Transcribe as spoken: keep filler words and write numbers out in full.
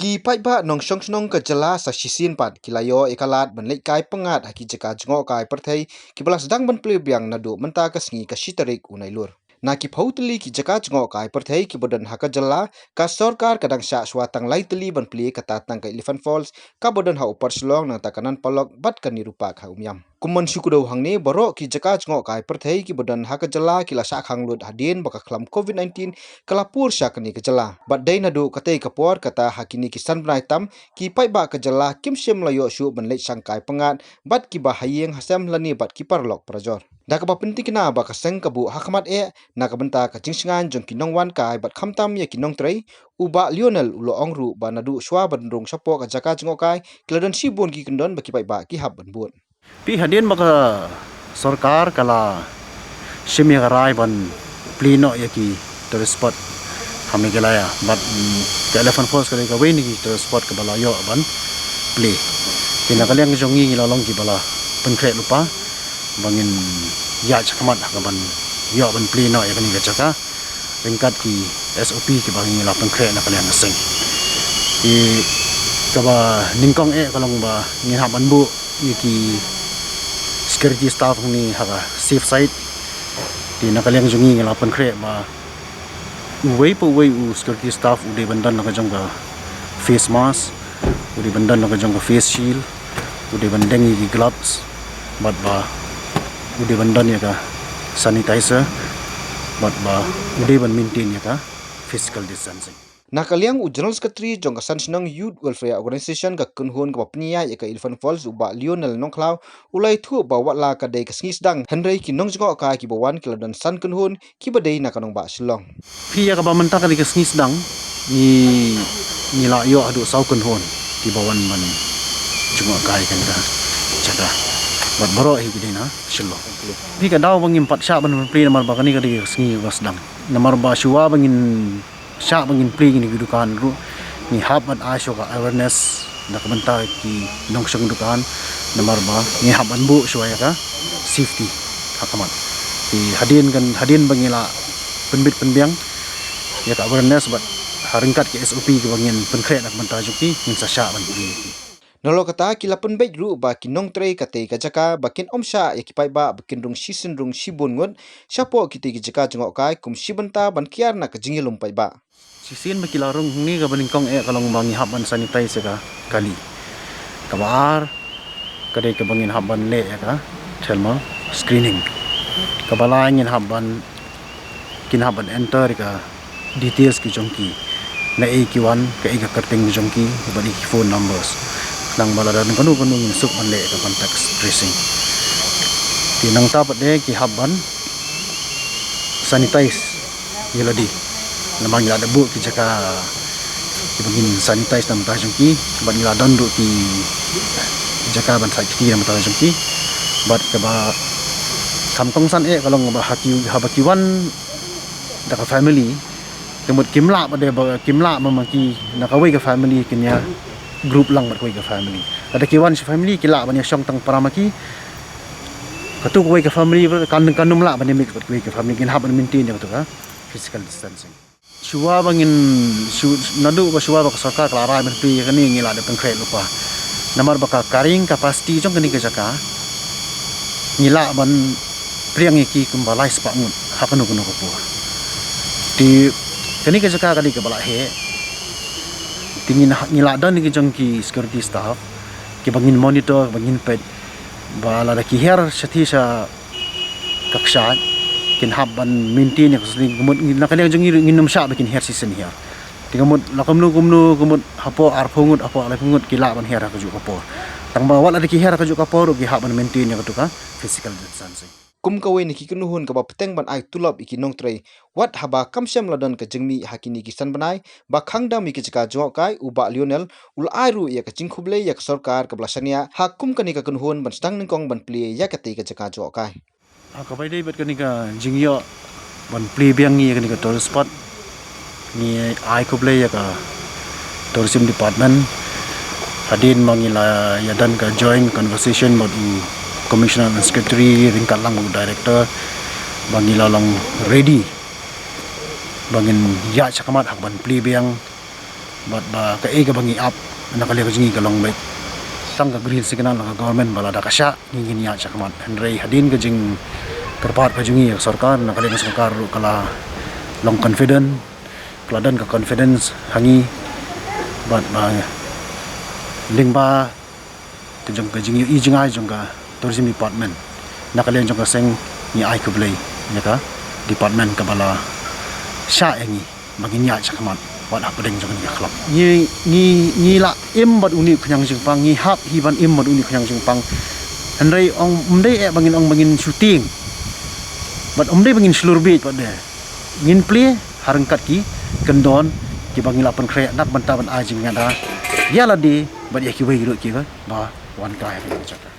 Ki paidbah nongshong shnong ka jylla sa shisien pat ki la ïoh ïa ka lad ban leit kai pyngngad ha ki jaka jngohkai pyrthei kiba la sdang ban plie biang naduh mynta ka sngi ka shi tarik u Nailur. Na ki phew tylli ki jaka jngohkai pyrthei kiba don ha ka jylla, ka sorkar ka dang shah shuwa tang lai tylli ban plie, kata tang ka Elephant Falls, kaba don ha Upper Shillong, nangta ka Nan Polok bad ka Nehru Park ha Umiam. Kum ban shu kdew hangne, baroh ki jaka jngohkai pyrthei kiba don ha ka jylla ki la shah khang lut hadien ba ka khlam covid nineteen ka la pur sha kane ka jylla. Bad dei naduh katei ka por kata ha kine ki san bnai tam, ki paidbah ka jylla kim shym la ïoh shuh ban leit shang kai pyngngad bad kiba ha ïing ha sem lane bad ki paralok parajor. Da kaba pyntikna ba ka seng ka buh ha khmat eh na ka bynta ka jingshngaiñ jong ki nongwan kai bad khamtam ïa ki nongtrei, u Bah Lionel u la ong ruh ba naduh shuwa ban rung shapoh ka jaka jngohkai, ki la don shibun ki kyndon ba ki paidbah ki hap ban bud. Phi, hadien ba ka sorkar ka la shim ïa ka rai ban plie noh ïa ki tourist spot ha Meghalaya, bad, mm, ka Elephant Falls ka dei kawei na ki tourist spot kaba la ïoh ban plie. Te na ka liang jong ngi, ngi la long kiba la pynkhreh lypa ba ngin ïaid shakhmat ha kaban ïoh ban plie noh ïa kane ka jaka ryngkat ki S O P kiba ngi la pynkhreh na ka liang ka seng. Te kaba nyngkong eh ka long ba ngin hap ban buh ïa ki security staff hangne ha ka safe side. Te na ka liang jong ngi, ngi la pynkhreh ba uwei pa uwei u security staff u dei ban don la ka jong ka face mask, u dei ban don la ka jong ka face shield, u dei ban deng ïa ki gloves, bad ba u dei ban don ïa ka sanitizer, bad ba u dei ban maintain ïa ka physical distancing. Na ka liang u General Secretary jong ka San Shnong Youth Welfare Organization, ka kynhun kaba pynïaid ïa ka Elephant Falls, u Bah Lionel Nongkhlaw, u la ïathuh ba wat la ka dei ka sngi sdang, hynrei ki nongjngohkai kiba wan ki la don san kynhun kiba dei na ka nongbah Shillong. Phi, ïa kaba mynta ka dei ka sngi sdang, ngi, ngi la ïoh haduh saw kynhun kiba wan ban jngohkai ha kane ka jaka. Bad baroh hi ki dei na Shillong. Phi, ka daw ba ngim pat shah ban plie namar ba kane ka dei ka sngi kaba sdang. Namar ba shuwa ba ngin shah ba ngin plie ïa kine ki dukan ruh, ngi hap ban ai shuwa ka awareness na ka bynta ki nongshong dukan, namar ba ngi hap ban buh shuwa ïa ka safety ha khmat. Te hadien kan, hadien ba ngi la pynbit pynbiang ïa ka awareness bad ha ryngkat ki S O P kiba ngin pynkhreh na ka bynta jong ki, ngin sa shah ban plie ïa ki. Nalor kata, ki la pynbeit ruh ba ki nongtrei katei ka jaka ba kin ym shah ïa ki paidbah ba kin rung shisien rung shibun ngut shapoh kitei ki jaka jngohkai, kum shi bynta ban kiar na ka jingïalum paidbah. Shisien ba ki la rung hangne, kaba nyngkong eh ka long ba ngi hap ban sanitize ïa ka kali. Kaba ar ka dei kaba ngin hap ban leh ïa ka thermal screening. Kaba lai ngin hap ban, kin hap ban enter ïa ka details ki jong ki, naei ki wan, kaei ka kyrteng ki jong ki, bad ki phone numbers. Nang ba lada don kano kano ngin suk ban leh ïa ka contact tracing. Te nangta pat de ki hap ban sanitize ïa lade. Namar ngi la dep buh ki jaka kiba ngin sanitize na ka bynta jong ki, bad ngi la don ruh ki jaka ban sait kti na ka bynta jong ki. Bad kaba kham kongsan eh ka long ba ha ki, haba ki wan da ka family, te mut kim lah ba de ba, kim lah ba ma ki na kawei ka family kin ïa group lang bad kawei ka family. Lada ki wan shi family, ki lah ban ïa shong tang para ma ki. Katu kawei ka family ba kan, kan ym lah ban ïa mix bad kawei ka family, kin hap ban maintain ïa katu ka physical distancing. Shuwa ba ngin, shu-, naduh ba shuwa ba ka sorkar ka la rai ban plie ïa kane, ngi la dep pynkhreh lypa. Namar ba ka carrying capacity jong kane ka jaka, ngi lah ban pdiang ïa ki kumba lai spah ngut ha kano kano ka por. Te kane ka jaka ka dei kaba la heh. Te ngin ha-, ngi la don ïa ki jong ki security staff kiba ngin monitor, ba ngin peit, ba lada ki hiar shathie sha ka kshaid, kin hap ban maintain ïa ka sling, ka mut na ka liang jong ngi ruh ngin ym shah ba kin hiar shisien hiar. Te ka mut la kumno kumno, ka mut hapoh arphew ngut, hapoh laiphew ngut ki lah ban hiar ha kajuh ka por. Tang ba wat lada ki hiar ha kajuh ka por ruh ki hap ban maintain ïa katu ka physical distancing. Kum kawei na ki kynhun kaba bteng ban ai tulop ïa ki nongtrei, wat haba kam shym la don ka jingmih ha kine ki san bnai ba khang dam ïa ki jaka jngohkai, u Bah Lionel u la ai ruh ïa ka jingkhublei ïa ka sorkar kaba la shaniah ha kum kane ka kynhun ban sdang nyngkong ban plie ïa katei ka jaka jngohkai. Ha kaba ïadei bad kane ka jingïoh ban plie biang ïa kane ka tourist spot, ngi ai khublei ïa ka Tourism Department hadien ba ngi la ïa don ka joint conversation bad u Commissioner and Secretary ryngkat lang bad u Director, ba ngi la long ready ba ngin ïaid shakhmat ha kaban plie biang Bad ba kaei kaba ngi ap na ka liang ka jong ngi ka long beit tang ka green signal na ka government ba lada ka shah ngi ngin ïaid shakhmat. Hynrei hadien ka jingkyrpad ka jong ngi ïa ka sorkar, na ka liang ka sorkar ruh ka la long confident, ka la don ka confidence ha ngi. Bad ba lyngba ka jong ka jingïohi jingïaid jong ka tourism department, na ka liang jong ka seng ngi ai khublei ïa ka department kaba la shah ïa ngi ba ngin ïaid shakhmat wat hapdeng jong kane ka club. Ngi ngi ngi la im bad une u khñiang jingpang, ngi hap hi ban im bad une u khñiang jingpang. Hynrei ym dei eh ba ngin ong ba ngin shooting bad ym dei ba ngin shlur bieit bad de. Ngin plie ha ryngkat ki kyndon kiba ngi la pynkhreh na ka bynta ban ai jingngeit ïa lade bad ïa kiwei ruh kiba wan kai ha kane ka jaka.